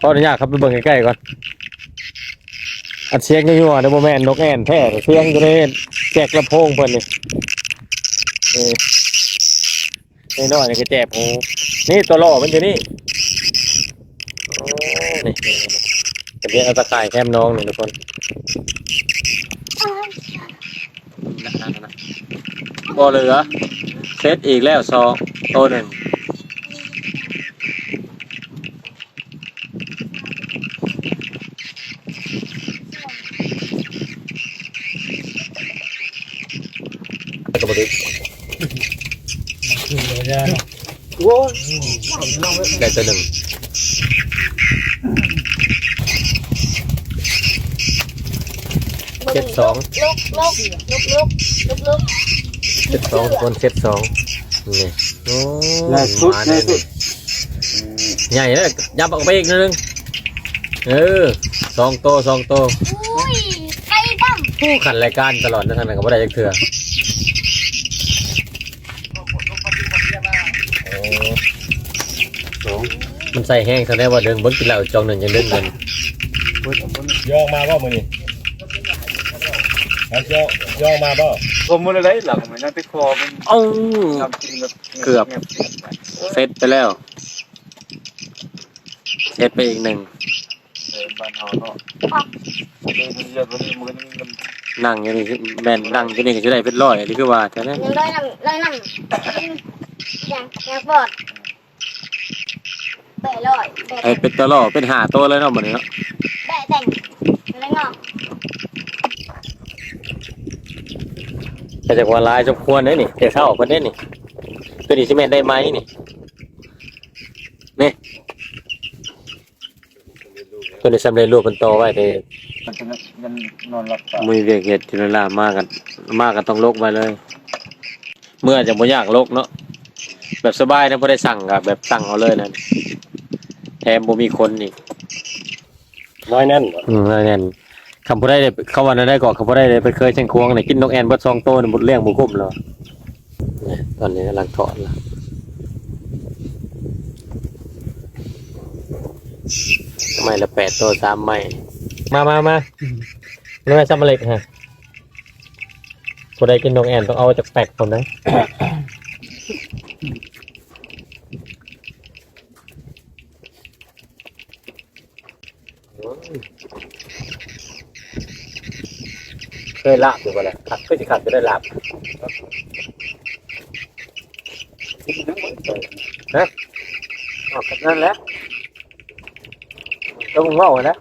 ຂໍອະນຸຍາດເຂົ້າໄປເບິ່ງໃກ້ໆກ່ອນ. ອັດສຽງຢູ່ຢູ່ ອັນນີ້ບໍ່ແມ່ນນົກແອ່ນແທ້ ສຽງຢູ່ໃນແຈັກລຳໂພງເພິ່ນນີ້. ເອີ ນ້ອຍໆນີ້ກໍແຈບຫູ. ນີ້ຕົວລໍ້ມັນຢູ່ນີ້. ໂອ້ ນີ້ ກະເປັນເອົາຕາຂ່າຍແຄມນ້ອງນີ້ທຸກຄົນ. ບໍ່ເຫຼືອ ເຊັດອີກແລ້ວສອງ ໂຕໜຶ່ງ. ໂອ້ຍ ໄດ້ຕົວໜຶ່ງ. ເຈັດສອງ ເຈັດສອງ ທຸກຄົນ ເຈັດສອງ ນີ້. ໂອ້ ຫຼາຍສຸດ ຫຼາຍສຸດ ໃຫຍ່ເດ້ ຫຍັບອອກໄປອີກໜ້ອຍໜຶ່ງ. ເອີ ສອງໂຕ ສອງໂຕ. ໂອ້ຍ ໄກ່ປ້ອມ. ໂອ້ ຂັດລາຍການຕະຫຼອດນະ ທາງນັ້ນກໍບໍ່ໄດ້ຈັກເທື່ອ. ໂອ້ ມັນໃສ່ແຮງຊະແນວວ່າ ດຶງເບິ່ງກິນເຫຼົ້າຈອງໜຶ່ງຍັງດຶງເງິນ. ຢອກມາບໍ່ມື້ນີ້? ຢອກ ຢອກມາບໍ່? ຜົມບໍ່ໄດ້ໄດ້ຫຼັງ ມັນຍັງຕິດຄໍມັນ. ເອົາ ເກືອບເຊັດໄປແລ້ວ. ເຊັດໄປອີກໜຶ່ງ. ເອີ ບ້ານເຮົາເນາະ ເອີ ມັນຢາກກວ່ານີ້ ມັນກໍຍັງ ນັ່ງຢູ່ນີ້ ແມ່ນນັ່ງຢູ່ນີ້ກໍຊິໄດ້ເປັນຮ້ອຍ ອັນນີ້ຄືວ່າແທ້ນະ. ຍັງໄດ້ນຳ ໄດ້ນຳ ຍັງ ຍັງປອດ ແປດຮ້ອຍ ແປດ ເຮັດເປັນຕະຫຼໍ່ເປັນຫ້າໂຕເລີຍເນາະ ບັດນີ້ເນາະ ແປດແຕ່ງ ແລ້ວເນາະ. ກໍຈັກວ່າຫຼາຍສົມຄວນເດ້ນີ້ ແຕ່ເຊົ້າເພິ່ນເດ້ນີ້. ຕົວນີ້ຊິແມ່ນໄດ້ໄໝນີ້ ນີ້. ຕົວນີ້ສຳເລັດຮູບເພິ່ນຕໍ່ໄວ້ເດ້. ມັນນອນຫຼັບຕາ ມີວຽກເຮັດຢູ່ນັ້ນລະ ມາກໍ ມາກໍຕ້ອງລົກໄວ້ເລີຍ. ເມື່ອຈັ່ງບໍ່ຍາກລົກເນາະ ແບບສະບາຍນະ ບໍ່ໄດ້ສັ່ງກໍແບບຕັ້ງເອົາເລີຍນັ້ນ ແຖມບໍ່ມີຄົນອີກ. ນ້ອຍແໜ້ນບໍ່? ອືມ ນ້ອຍແໜ້ນ. ຄັນຜູ້ໃດໄດ້ ເຂົາວ່າແນວໃດກໍ ຄັນຜູ້ໃດໄດ້ໄປເຄີຍຊຽງຂວາງນີ້ ກິນນົກແອ່ນເບິດສອງໂຕນີ້ ບໍ່ລ້ຽງບໍ່ຄຸ້ມແລ້ວ. ນີ້ ຕອນນີ້ກຳລັງຖອນລະ ໄມ້ລະແປດໂຕ ສາມໄມ້. ມາ ມາ ມາ ອືມ ມາ ສຳເລັດຮະ. ຜູ້ໃດກິນນົກແອ່ນຕ້ອງເອົາຈັກແປັກພຸ້ນເດີ. ເຄີຍລາບຢູ່ບໍ່ລະ? ຄັກ ຄືຊິຄັກຢູ່ໄດ໋ລາບ. ຮະ? ເອົາ ກໍນັ້ນແຫຼະ ຕ້ອງເວົ້າຫັ້ນແຫຼະ.